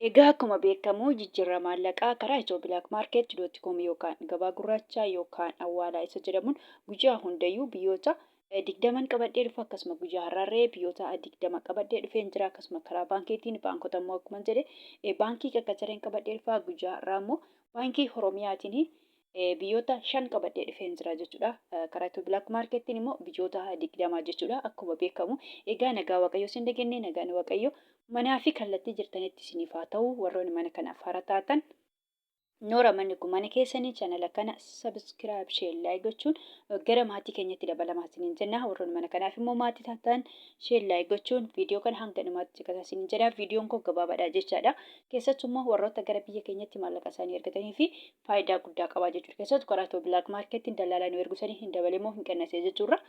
Egaa akkuma beekamu jijjiirraa maallaqaa karaa ethioblakmarket.com yookaan gabaa gurraachaa yookaan awwaalaa isa jedhamuun guyyaa hundayyuu biyyoota 20n qabadhee dhufa. Akkasuma guyyaa har'aarree biyyoota 20 qabadhee dhufeen jira. Akkasuma karaa baankiitiin baankota immoo akkuma jedhe baankii qaqqacareen qabadhee dhufa. Guyyaa har'aa immoo baankii Oromiyaatiin biyyoota 5 qabadhee dhufeen jira jechuudha. Karaa Ethio Black Markettiin immoo biyyoota 20 jechuudha. Akkuma beekamu egaa nagaa Waaqayyoo isin dhagenne, nagaan Waaqayyoo manaa fi kallattii jirtanitti isiniif haa ta'u. Warroonni mana kanaaf haaraa taatan, noora, manni kun mana keessanii, chanala kana subscribe, share, like gochuun gara maatii keenyatti dabalamaa isiniin jenna. Warroonni mana kanaaf immoo maatii taatan, share, like gochuun viidiyoo kana hanga dhumaatti caqasaa isiniin jedha. Viidiyoon koo gabaabaadha jechaadha. Keessattuu immoo warroota gara biyya keenyatti maallaqa isaanii ergatanii fi faayidaa guddaa qaba jechuudha. Keessattuu karaa Ethio Black Markettiin dallaalaa nu ergu sanii hin dabale moo hin qannasee jechuurra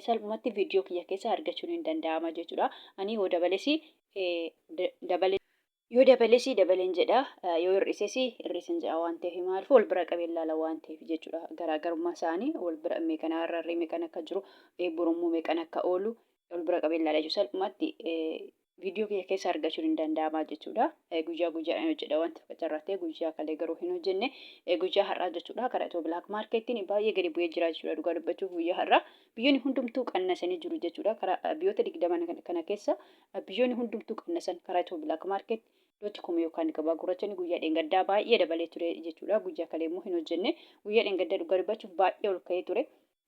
salphumatti viidiyoo kiyya keessaa argachuun hin danda'ama jechuudha. Ani yoo dabalesi dabale, yoo dabalesi dabaleen jedha, yoo hir'ises hir'isen jedha waan ta'eef, maaliif wal bira qabee ilaala waan ta'eef jechuudha. Garaagarummaa isaanii wal bira, meeqan har'arree meeqan akka jiru, borummoo meeqan akka oolu wal bira qabee ilaala jechuudha. Salphumatti viidiyoo kiyya keessa argachuun hin danda'ama jechuudha. Guyyaa guyyaadhaan hojjedha wanti qacarraa ta'e, guyyaa kalee garuu hin hojjenne. Guyyaa har'aa jechuudha, karaa Ethio Black Markettiin baay'ee gadi bu'ee jira jechuudha. Dhugaa dubbachuuf guyyaa har'aa biyyoonni hundumtuu qannasanii jiru jechuudha. Karaa biyyoota 20 kana keessa biyyoonni hundumtuu qannasan. Karaa Ethio Black Market.com yookaan gabaa gurraachani guyyaa dheengaddaa baay'ee dabalee ture jechuudha. Guyyaa kalee immoo hin hojjenne. Guyyaa dheengaddaa dhugaa dubbachuuf baay'ee ol ka'ee ture.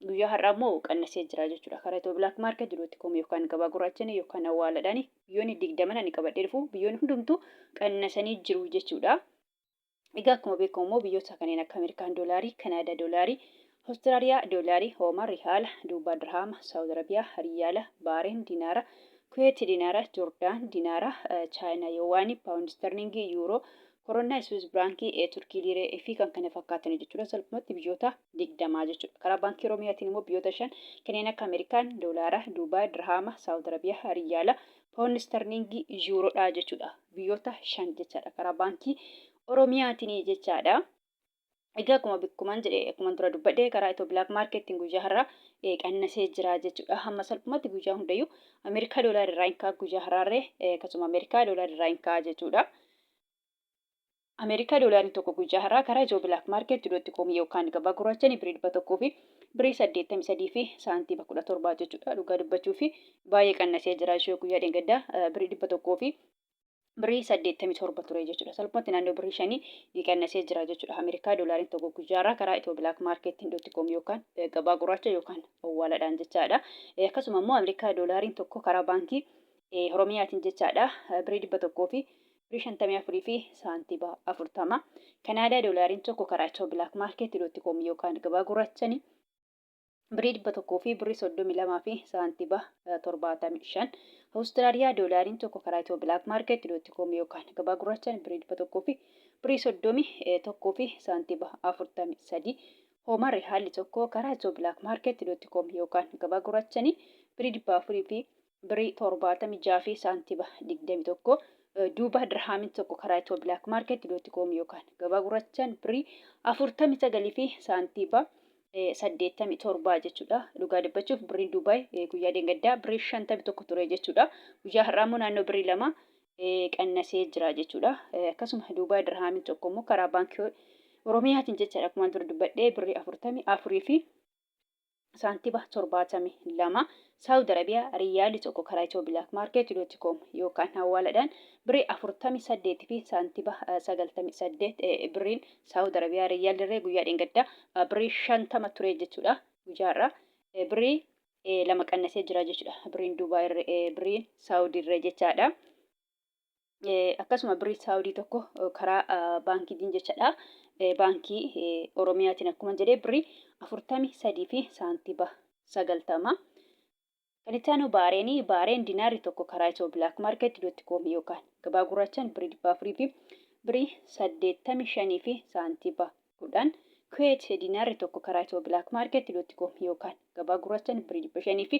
Guyyaa har'aa immoo qannasee jira jechuudha. Karaa Ethio Black Market.com yookaan gabaa gurraachani yookaan awwaaladhaan biyyoonni 20n ani qabadhee dhufu biyyoonni hundumtuu qannasanii jiru jechuudha. Egaa akkuma beekamu immoo biyyoota kanneen akka Ameerikaan doolaarii, Kanaadaa doolaarii, Awustiraaliyaa doolaarii, Hoomaa Rihaala, Duubaa Dirhaama, Saawud Arabiyaa Riyaala, Baareen Dinaara, Kuweet Dinaara, Joordaan Dinaara, Chaayinaa Yowaanii, Paawundi Sterlingii, Yuuroo, Koronnaa Swiss Biraankii, Turkii Liiree fi kan kana fakkaatan jechuudha. Salphumatti biyyoota 20 jechuudha. Karaa Baankii Oromiyaatiin immoo biyyoota 5 kanneen akka Ameerikaan Doolaara, Duubaay Dirhaama, Saawud Arabiyaa Riyaala, Paawundi Sterlingii, Yuuroodha jechuudha. Biyyoota 5 jechaadha. Karaa Baankii Oromiyaatiin jechaadha. Egaa akkuma bikkuman jedhe, akkuma dura dubbadhe, karaa Ethio Black Markettiin guyyaa har'aa qannasee jira jechuudha. Hamma salphumatti guyyaa hundayyuu Ameerikaa doolaarri irraa hin ka'a guyyaa har'aarree, akkasuma Ameerikaa doolaarri irraa hin ka'a jechuudha. Ameerikaa doolaarri tokko guyyaa har'aa karaa Ethio Black Market.com yookaan gabaa gurraachanii birii 100 fi birii 83 fi saantiima 17 jechuudha. Dhugaa dubbachuu fi baay'ee qannasee jira jechuudha. Guyyaa dheengaddaa birii 100 fi birrii 87 ture jechuudha. Salphumatti naannoo birrii 5 ni qannasee jira jechuudha. Ameerikaa doolaariin tokko guyyaarraa karaa Ethio Black Market.com yookaan gabaa gurraacha yookaan awwaaladhaan jechaadha. Akkasuma immoo Ameerikaa doolaariin tokko karaa baankii Oromiyaatiin jechaadha. Birrii 100 fi birrii 54 fi saantiba 40. Kanaadaa doolaariin tokko karaa Ethio Black Market.com yookaan gabaa gurraachanii birrii 100 fi birrii 32 fi saantiba 75. Awustiraaliyaa doolaariin tokko karaa Ethio Black Market.com yookaan gabaa gurraachaan birrii 100 fi birrii 31 fi saantiba 43. Hoomaa Rihaalli tokko karaa Ethio Black Market.com yookaan gabaa gurraachanii birrii 400 fi birrii 76 fi saantiba 21. Duuba Dirhaamiin tokko karaa Ethio Black Market.com yookaan gabaa gurraachaan birrii 49 fi saantiba 87 jechuudha. Dhugaa dubbachuuf birriin Duubaay guyyaa dheengaddaa birrii 51 ture jechuudha. Guyyaa har'aa immoo naannoo birrii 2 qannasee jira jechuudha. Akkasuma Duubaay Dirhaamiin tokko immoo karaa baankii Oromiyaatiin jechaadha. Akkuma dura dubbadhee birrii 44 fi saantiba 72. Saawud Arabiyaa Riyaalli tokko karaa Ethio Black Market.com yookaan hawaaladhaan birrii 48 fi saantiba 98. Birriin Saawud Arabiyaa Riyaalli irree guyyaa dheengaddaa birrii 50 ture jechuudha. Guyyaa har'aa birrii 2 qannasee jira jechuudha. Birriin Duubaay, birriin Saawudii irree jechaadha. Akkasuma birrii Saawudii tokko karaa baankiitiin jechaadha. Baankii Oromiyaatiin akkuma jedhee birrii 43 fi saantiba 90. Kan itti aanu Baareenii. Baareen dinaarri tokko karaa Ethio Black Market.com yookaan gabaa gurraachaan birrii 400 fi birrii 85 fi saantiba 10. Kuweet dinaarri tokko karaa Ethio Black Market.com yookaan gabaa gurraachaan birrii 500 fi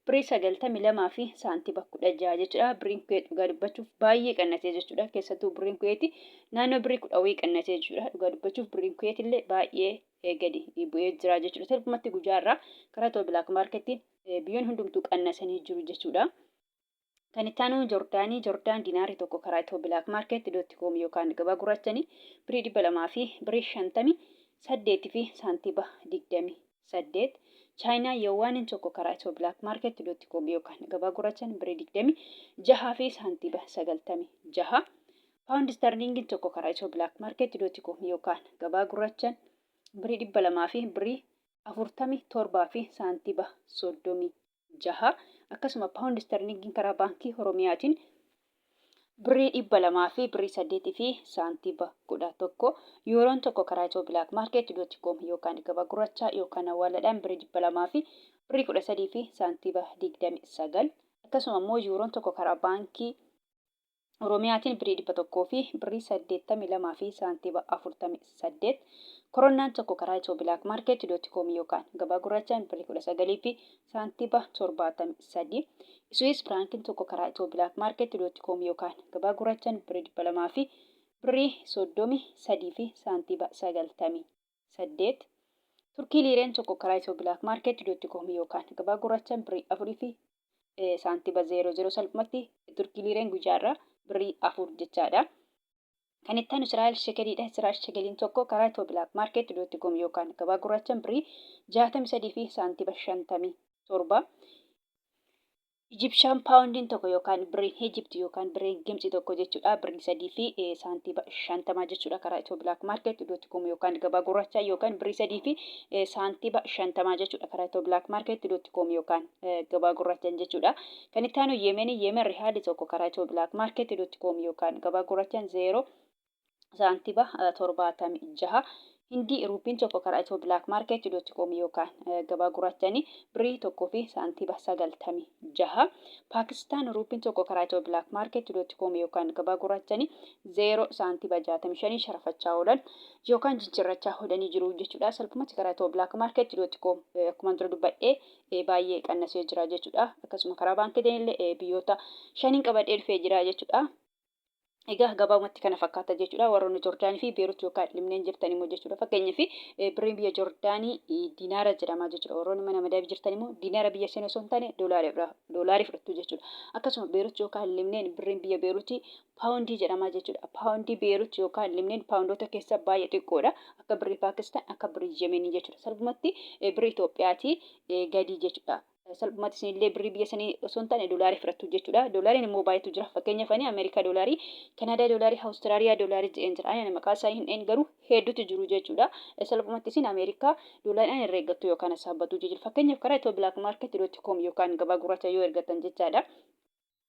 birrii 92 fi saantiba 16 jechuudha. Birriin Kuweet dhugaa dubbachuuf baay'ee qannasee jechuudha. Keessattuu birriin Kuweeti naannoo birrii 10 wayii qannasee jechuudha. Dhugaa dubbachuuf birriin Kuweet illee baay'ee gadi bu'ee jira jechuudha. Salphumatti guyyaa irraa karaa Ethio Black Market biyyoonni hundumtuu qannasanii jiru jechuudha. Kan itti aanu Jordaanii, Jordaan dinaarri tokko karaa Itiyoo Bilaak Maarkeet dootti koom yookaan gabaa gurraachani birii 200 fi birii 58 fi saantiba 28. Chaayinaa Yoowaaniin tokko karaa Itiyoo Bilaak Maarkeet dootti koom yookaan gabaa gurraachan birii 26 fi saantiba 96. Paawundi Istarliingiin tokko karaa Itiyoo Bilaak Maarkeet dootti koom yookaan gabaa gurraachan birii 200 fi birii 47 fi saantiba 36. Akkasuma Paawundi Istarliingiin karaa Baankii Oromiyaatiin birrii 200 fi birrii 8 fi saantiba 11. Yuuroon tokko karaa Itiyoo Bilaak Maarkeet dootti koom yookaan gabaa gurrachaa yookaan awwaaladhaan birrii 200 fi birrii 13 fi saantiba 29. Akkasuma immoo Yuuroon tokko karaa Baankii Oromiyaatiin birrii 100 fi birrii 82 fi saantiba 48. Koronnaan tokko karaa Itiyoo Bilaak Maarkeet dootti koomii yookaan gabaa gurraachaan birrii 19 fi saantiba 73. Iswiis Firaankiin tokko karaa Itiyoo Bilaak Maarkeet dootti koomii yookaan gabaa gurraachaan birrii 200 fi birrii 33 fi saantiba 98. Turkii liireen tokko karaa Itiyoo Bilaak Maarkeet dootti koomii yookaan gabaa gurraachaan birrii 4 fi saantiba 00. Salphumatti Turkii liireen guyyaa irraa birrii 4 jechaadha. Kan itti aanu Israa'el shekeliidha. Israa'el shekeliin tokko karaa Itiyoo Bilaak Maarkeet dootti koom yookaan gabaa gurraachaan birrii 63 fi saantiba 57. Ijibshaan paawundiin tokko yookaan birriin Ijibti yookaan birriin Gimtsi tokko jechuudha. Birrii 3 fi saantiba 50 jechuudha karaa Itiyoo Bilaak Maarkeet dootti koom yookaan gabaa gurraachaa yookaan birrii 3 fi saantiba 50 jechuudha karaa Itiyoo Bilaak Maarkeet dootti koom yookaan gabaa gurraachaan jechuudha. Kan itti aanu Yemenii, Yemen Rihaalli tokko karaa Itiyoo Bilaak Maarkeet dootti koom yookaan gabaa gurraachaan 0 saantiba 76. Hindii ruupiin tokko karaa Itiyoo Bilaak Maarkeet dootti koom yookaan gabaa gurraachanii birrii 1 fi saantiba 96. Paakistaan ruupiin tokko karaa Itiyoo Bilaak Maarkeet dootti koom yookaan gabaa gurraachanii 0 saantiba 65 sharafachaa oolan yookaan jijjiirrachaa oolanii jiru jechuudha. Salphumatti karaa Itiyoo Bilaak Maarkeet dootti koom akkuma dura dubbadhee baay'ee qannasee jira jechuudha. Akkasuma karaa baankiitiin illee biyyoota shaniin qabadhee dhufee jira jechuudha. Egaa gabaabumatti kana fakkaata jechuudha. Warroonni Joordaanii fi Beerut yookaan Libneen jirtan immoo jechuudha. Fakkeenyaaf birriin biyya Joordaanii diinaara jedhama jechuudha. Warroonni mana madaabii jirtan immoo diinaara biyya seenuu osoo hin taane doolaarii fudhattu jechuudha. Akkasuma Beerut yookaan Libneen birriin biyya Beerutii paawundii jedhama jechuudha. Paawundii Beerut yookaan Libneen paawundoota keessaa baay'ee xiqqoodha. Akka birrii Paakistaan, akka birrii Yemenii jechuudha. Salphumatti birrii Itoophiyaatii gadi jechuudha. Salphumatti isinillee birrii biyya sanii osoo hin taane doolaarii fudhattu jechuudha. Doolaariin immoo baay'eetu jira. Fakkeenyaaf ani Ameerikaa doolaarii, Kanaadaa doolaarii, Awustiraaliyaa doolaarii jedheen jira. Ani maqaa isaanii hin dha'in, garuu hedduutu jiru jechuudha. Salphumatti isin Ameerikaa doolaariidhaan herreeggattu yookaan hasaabbattu jechuudha. Fakkeenyaaf karaa Itiyoo Bilaak Maarkeet dot com yookaan gabaa gurraacha yoo ergattan jechaadha.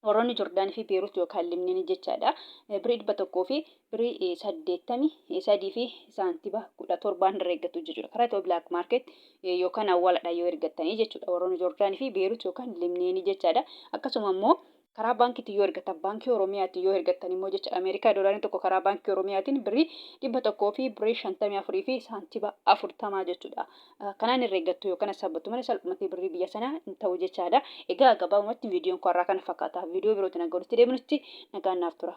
Warroonni Jordaanii fi Beerut yookaan Libneen jechaadha. Birrii 100 fi birrii 83 fi saantiba 17n irra eeggattu jechuudha. Karaa Itiyoo Bilaak Maarkeet yookaan awwaaladha yoo ergattanii jechuudha. Warroonni Jordaanii fi Beerut yookaan Libneenii jechaadha. Akkasuma immoo karaa baankiitti yoo ergattan, baankii Oromiyaatti yoo ergattan immoo jecha Ameerikaa doolaariin tokko karaa baankii Oromiyaatiin birrii 100 fi birrii 54 fi saantiba 40 jechuudha. Kanaan herreeggattu yookaan hassaabbattu malee salphumatti birrii biyya sanaa hin ta'u jechaadha. Egaa gabaabumatti viidiyoon koo har'aa kana fakkaata. Viidiyoo birootiin hanga walitti deebinutti nagaan naaf tura.